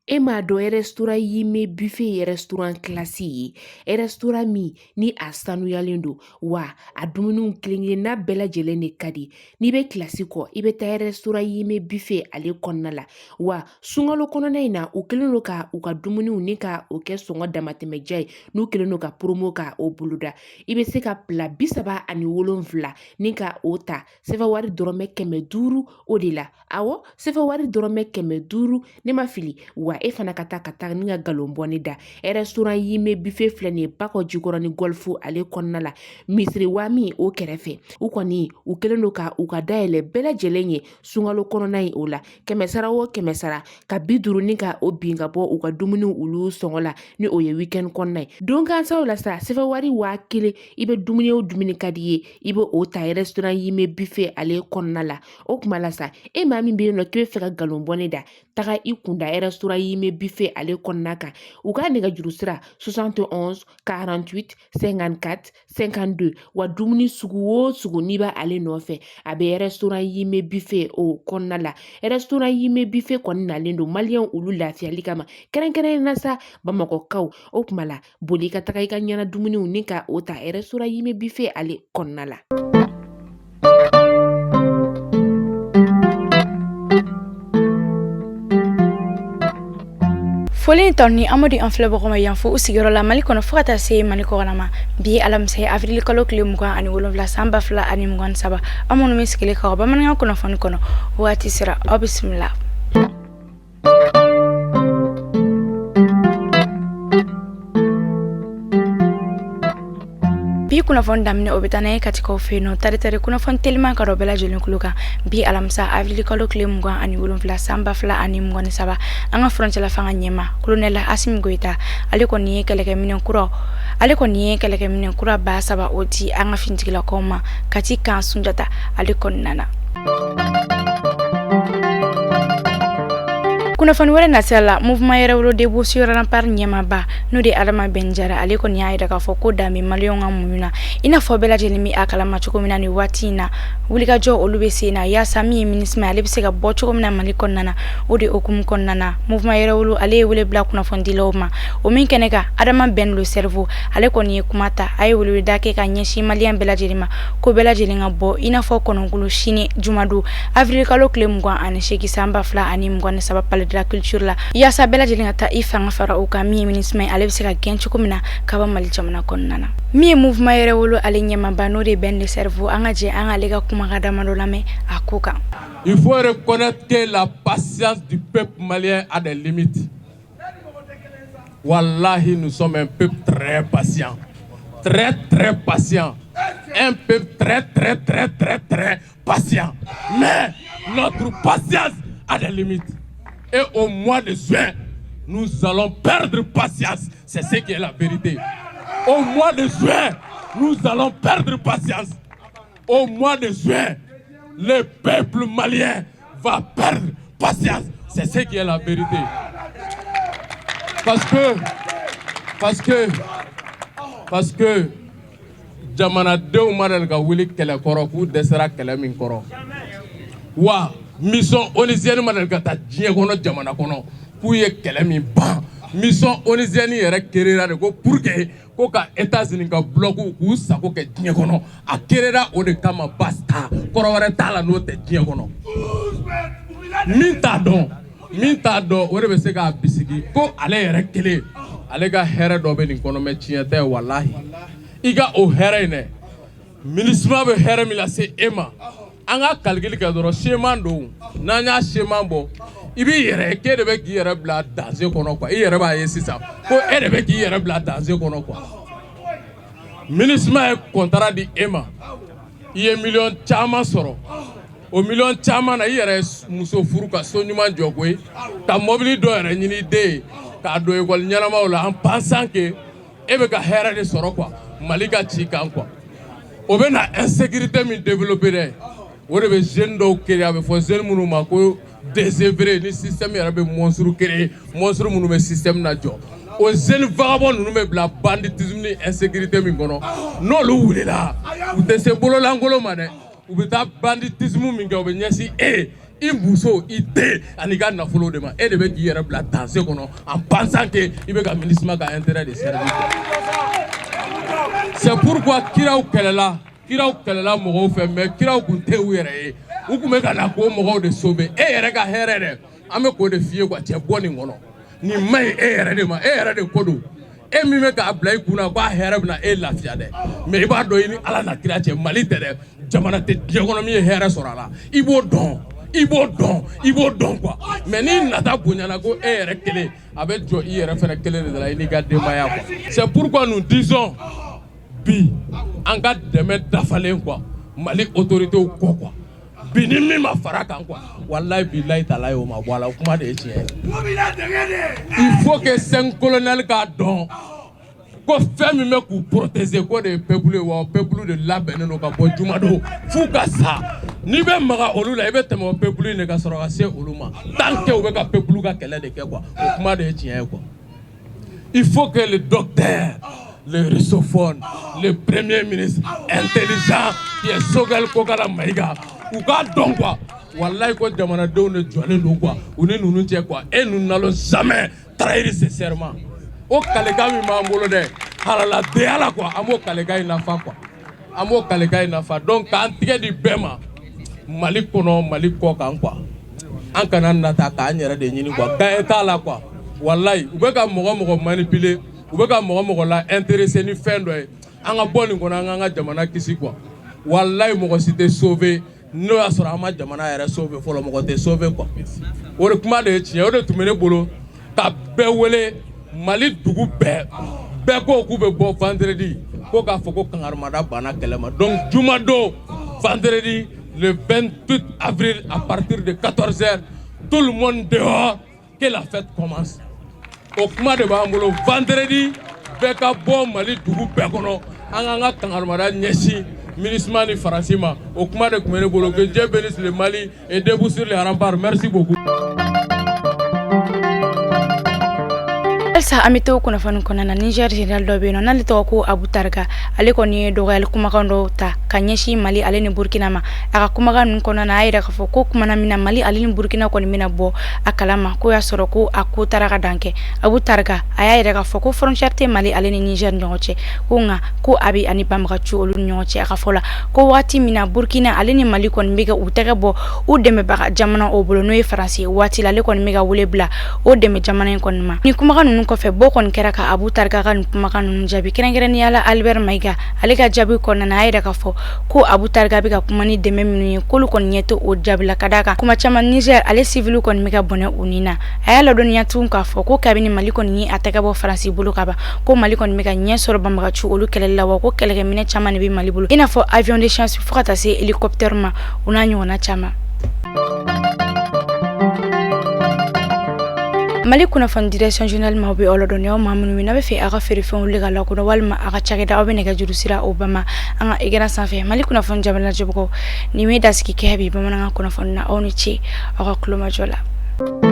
E m'a dɔn restaurant Yime Buffet ye restaurant classe ye, restaurant min ni a sanuyalen don, wa a dumuniw kelen-kelenna bɛɛ lajɛlen de ka di. N'i bɛ classe kɔ, i bɛ taa restaurant Yime Buffet ale kɔnɔna la. Wa sunkalo kɔnɔna in na, u kɛlen don ka u ka dumuniw ni ka o kɛ sɔngɔ damatɛmɛja ye. N'u kɛlen don ka promo ka o boloda, i bɛ se ka plat 37 ni ka o ta CFA wari dɔrɔmɛ 500 o de la. Awɔ, CFA wari dɔrɔmɛ 500, ne ma fili. Wa e fana ka taa ka taa ni ka nkalon bɔ ne da. Restaurant Yime Buffet filɛ nin ye Bakɔ Jikɔrɔni Golf ale kɔnɔna la, misiri wami o kɛrɛfɛ. U kɔni u kɛlen don ka u ka dayɛlɛ bɛɛ lajɛlen ye sunkalo kɔnɔna in o la. Kɛmɛ sara o kɛmɛ sara, ka 50 ni ka o bin ka bɔ u ka dumuniw olu sɔngɔ la, ni o ye weekend kɔnɔna ye. Don gansanw la sa, CFA wari 1000, i bɛ dumuni o dumuni ka di ye, i bɛ o ta restaurant Yime Buffet ale kɔnɔna la. O kuma la sa, e maa min bɛ yen nɔ k'i bɛ fɛ ka nkalon bɔ ne da, taga i kunda restaurant Yime Buffet ale kɔnɔna kan. U ka nɛgɛjuru sira 71 48 54 52. Wa dumuni sugu o sugu n'i b'a ale nɔfɛ, a bɛ restaurant Yime Buffet o kɔnɔna la. Restaurant Yime Buffet kɔni nalen don maliyɛnw olu lafiyali kama, kɛrɛnkɛrɛnnen na sa bamakɔkaw. O kuma la, boli ka taga i ka ɲɛna dumuniw ni ka o ta restaurant Yime Buffet ale kɔnɔna la. Foli ni tanu ni amadu an filɛbagaw ma yan fo u sigiyɔrɔ la Mali kɔnɔ fo ka taa se Mali kɔkanna ma. Bi ye alamisa ye, avril kalo tile 27 san 2023. Aw minnu bɛ sigilen ka bamanankan kunnafoni kɔnɔ, waati sera, aw bisimila. Bi kunnafoni daminɛ, o bɛ taa n'a ye Katikaw fɛ yen nɔ. Taritari kunnafoni teliman ka dɔ bɛɛ lajɛlen kulo kan. Bi alamisa, avril kalo tile 27 san 2023, an ka furancɛla fanga ɲɛmaa kolonɛli Asimi Goyita, ale kɔni ye kɛlɛkɛminɛn kura ale kɔni ye kɛlɛkɛminɛn kura 3000 o di an ka finitigilakaw ma Kati kan Sunjata ale kɔnɔna na. Kunnafoni wɛrɛ nasira la, mouvement Yɛrɛwolo debout sur rempart ɲɛmaaba, n'o de ye Adama Ben Jara, ale kɔni y'a jira k'a fɔ ko dan bɛ maliyɛnw ka muɲu na. I n'a fɔ bɛɛ lajɛlen bɛ a kalama cogo min na, nin waati in na, wulikajɔ olu bɛ sen na yaasa min ye MINUSMA ale bɛ se ka bɔ cogo min na Mali kɔnɔna na. O de hukumu kɔnɔna na, mouvement Yɛrɛwolo ale ye wele bila kunnafonidilaw ma. O min kɛnɛ kan, Adama Ben le cerveau ale kɔni ye kuma ta. A ye weleweleda kɛ ka ɲɛsin maliyɛn bɛɛ lajɛlen ma ko bɛɛ lajɛlen ka bɔ i n'a fɔ kɔnɔnkulu sini jumadon, avril kalo tile 28 san 2023, palais de la culture la, yaasa bɛɛ lajɛlen ka taa i fanga fara o kan, min ye MINUSMA ale bɛ se ka gɛn cogo min na ka bɔ Mali jamana kɔnɔna na. Min ye mouvement Yɛrɛwolo ale ɲɛmaaba, n'o de ye Ben le cerveau, an ka jɛ an k'ale ka kumakan damadɔ lamɛn a ko kan. Il faut reconnaître que la patience du peuple malien a des limites. Wallahi, nous sommes un peuple très patient. Très, très patient. Un peuple très, très, très, très, très patient. Mais notre patience a des limites. Et au mois de juin, nous allons perdre patience. C'est ce qui est la vérité. Au mois de juin, nous allons perdre patience. Au mois de juin, le peuple malien va perdre patience. C'est ce qui est la vérité. Parce que, parce que, parce que, jamanadenw ma deli ka wuli kɛlɛ kɔrɔ k'u dɛsɛra kɛlɛ min kɔrɔ. Wa mission onusienne ma deli ka taa diɲɛ kɔnɔ jamana kɔnɔ k'u ye kɛlɛ min ban. Mission onusienne yɛrɛ créera de ko pour que ko ka États-Unis ka bloc k'u sago kɛ diɲɛ kɔnɔ. A créera o de kama, basta, kɔrɔ wɛrɛ t'a la n'o tɛ diɲɛ kɔnɔ. Min t'a dɔn, min t'a dɔn, o de bɛ se k'a bisigi ko ale yɛrɛ kelen, ale ka hɛrɛ dɔ bɛ nin kɔnɔ. Mais tiɲɛ tɛ, walahi. I ka o hɛrɛ in dɛ, MINUSMA bɛ hɛrɛ min lase e ma, an ka calcul kɛ dɔrɔn, schéma don. N'an y'a schéma bɔ, i b'i yɛrɛ k'e de bɛ k'i yɛrɛ bila danger kɔnɔ quoi. I yɛrɛ b'a ye sisan ko e de bɛ k'i yɛrɛ bila danger kɔnɔ quoi. MINUSMA ye contrat di e ma, i ye miliyɔn caman sɔrɔ. O miliyɔn caman na, i yɛrɛ ye muso furu ka so ɲuman jɔ koyi, ka mɔbili dɔ yɛrɛ ɲini i den ye k'a don ekɔli ɲɛnamaw la, en pensant que e bɛ ka hɛrɛ de sɔrɔ quoi, Mali ka ci kan quoi. O bɛ na insécurité min développer dɛ, o de bɛ jeune dɔw créer, a bɛ fɔ jeune minnu ma ko désœuvré, ni système yɛrɛ bɛ monstre créer, monstre minnu bɛ système na jɔ. O jeune vagabond ninnu bɛ bila banditisme ni insécurité min kɔnɔ, n'olu wulila, u tɛ se bololankolon ma dɛ, u bɛ taa banditisme min kɛ, u bɛ ɲɛsin e I muso, i den ani ka nafolo de ma. E de bɛ k'i yɛrɛ bila danger kɔnɔ en pensant que i bɛ ka MINUSMA ka intérêt de servir. C'est pourquoi kiraw kɛlɛla, kiraw kɛlɛla mɔgɔw fɛ, mais kiraw kun tɛ u yɛrɛ ye, u kun bɛ ka na k'o mɔgɔw de sauver. E yɛrɛ ka hɛrɛ dɛ, an bɛ k'o de f'i ye quoi. Cɛ, bɔ nin kɔnɔ, nin man ɲi e yɛrɛ de ma, e yɛrɛ de ko don. E min bɛ k'a bila i kunna k'a hɛrɛ bɛna e lafiya dɛ, mais i b'a dɔn i ni Ala na kira cɛ, Mali tɛ dɛ, jamana tɛ diɲɛ kɔnɔ min ye hɛrɛ sɔrɔ a la. I b'o dɔn, i b'o dɔn, i b'o dɔn quoi. Mais n'i nata bonyana ko e yɛrɛ kelen, a bɛ jɔ i yɛrɛ fɛnɛ kelen de la, i n'i ka denbaya quoi. C'est pourquoi nous disons bi, an ka dɛmɛ dafalen quoi, Mali autorités kɔ quoi. Bi ni min ma fara kan quoi, walayi bilayi talayi, o ma bɔ a la, o kuma de ye tiɲɛ ye. Il faut que cinq colonel k'a dɔn ko fɛn min bɛ k'u protéger, k'o de ye peuple ye, wa o peuple de labɛnnen don ka bɔ jumadon f'u ka sa. N'i bɛ maga olu la, i bɛ tɛmɛ o peuple in de ka sɔrɔ ka se olu ma, tant que u bɛ ka peuple ka kɛlɛ de kɛ quoi. O kuma de ye tiɲɛ ye quoi. Il faut que le docteur, le russophone, le premier ministre intelligent qui est Choguel Kokalla Maïga, u k'a dɔn quoi, walayi, ko jamanadenw de jɔlen don quoi, u ni ninnu cɛ quoi. Et nous n'allons jamais trahir ce serment. O kalekan min b'an bolo dɛ, halaladenya la quoi, an b'o kalekan in nafa quoi, an b'o kalekan in nafa. Donc k'an tigɛ di bɛɛ ma, Mali kɔnɔ, Mali kɔ kan quoi, an kana nata k'an yɛrɛ de ɲini quoi, gagne t'a la quoi. Walayi, u bɛ ka mɔgɔ mɔgɔ manipuler, u bɛ ka mɔgɔ mɔgɔ la intéressé ni fɛn dɔ ye, an ka bɔ nin kɔnɔ, an k'an ka jamana kisi quoi. Walayi, mɔgɔ si tɛ sauver n'o y'a sɔrɔ an ma jamana yɛrɛ sauver fɔlɔ, mɔgɔ tɛ sauver quoi. O de kuma de ye tiɲɛ, o de tun bɛ ne bolo ka bɛɛ wele. Mali dugu bɛɛ, bɛɛ ko k'u bɛ bɔ vendredi, ko k'a fɔ ko kangarimada banna kɛlɛ ma. Donc jumadon, vendredi le 28 avril, à partir de 14 heures, tout le monde dehors, que la fête commence. O kuma de b'an bolo. Vendredi, bɛɛ ka bɔ Mali dugu bɛɛ kɔnɔ, an k'an ka kangarimada ɲɛsin MINUSMA ni Faransi ma. O kuma de tun bɛ ne bolo. Que Dieu bénisse le Mali et debout sur les remparts. Merci beaucoup. Halisa an bɛ to kunnafoni kɔnɔna na. Niger général dɔ bɛ yen nɔ n'ale tɔgɔ ko Abu Tarka, ale kɔni ye dɔgɔyali kumakan dɔw ta ka ɲɛsin Mali ale ni Burkina ma. A ka kumakan ninnu kɔnɔna na, a y'a yira k'a fɔ ko kumana min na Mali ale ni Burkina kɔni bɛna bɔ a kalama k'o y'a sɔrɔ ko a ko taara ka dan kɛ. Abu Tarka a y'a yira k'a fɔ ko frontière tɛ Mali ale ni Niger ni ɲɔgɔn cɛ, ko nka ko a bɛ ani banbagaci olu ni ɲɔgɔn cɛ. A ka fɔ la ko waati min na Burkina ale ni Mali kɔni bɛ ka u tɛgɛ bɔ u dɛmɛbaga jamana o bolo, n'o ye Faransi ye, waati la ale kɔni bɛ ka wele bila o dɛmɛ jamana in kɔni ma. Ni kumakan ninnu kɔfɛ, bɔ kɔni kɛra ka Abu Tarka ka nin kumakan ninnu jaabi, kɛrɛnkɛrɛnnenya la Albert Maïga. Ale ka jaabi kɔnɔna na, a y'a yira k'a fɔ ko Abu Tarka bɛ ka kuma ni dɛmɛ minnu ye, k'olu kɔni ɲɛ tɛ o jaabi la, ka d'a kan kuma caman Niger ale civil kɔni bɛ ka bɔnɛ u ni na. A y'a ladɔnniya tuguni k'a fɔ ko kabini Mali kɔni ye a tɛgɛ bɔ Faransi bolo ka ban, ko Mali kɔni bɛ ka ɲɛ sɔrɔ banbagaci olu kɛlɛli la, wa ko kɛlɛkɛminɛ caman de bɛ Mali bolo, i n'a fɔ avion de chasse fo ka taa se hélicoptère ma, o n'a ɲɔgɔnna caman. Mali kunnafoni direction générale maaw bɛ aw ladɔnniya, aw maa minnu n'a bɛ fɛ aw ka feerefɛnw wuli ka lakɔnɔ walima aw ka cakɛda, aw bɛ nɛgɛjuru sira o bama an ka écran sanfɛ. Mali kunnafoni jabalajɛbagaw, nin bɛ dasigi kɛ bi bamanankan kunnafoni na. Aw ni ce aw ka kulomajɔ la.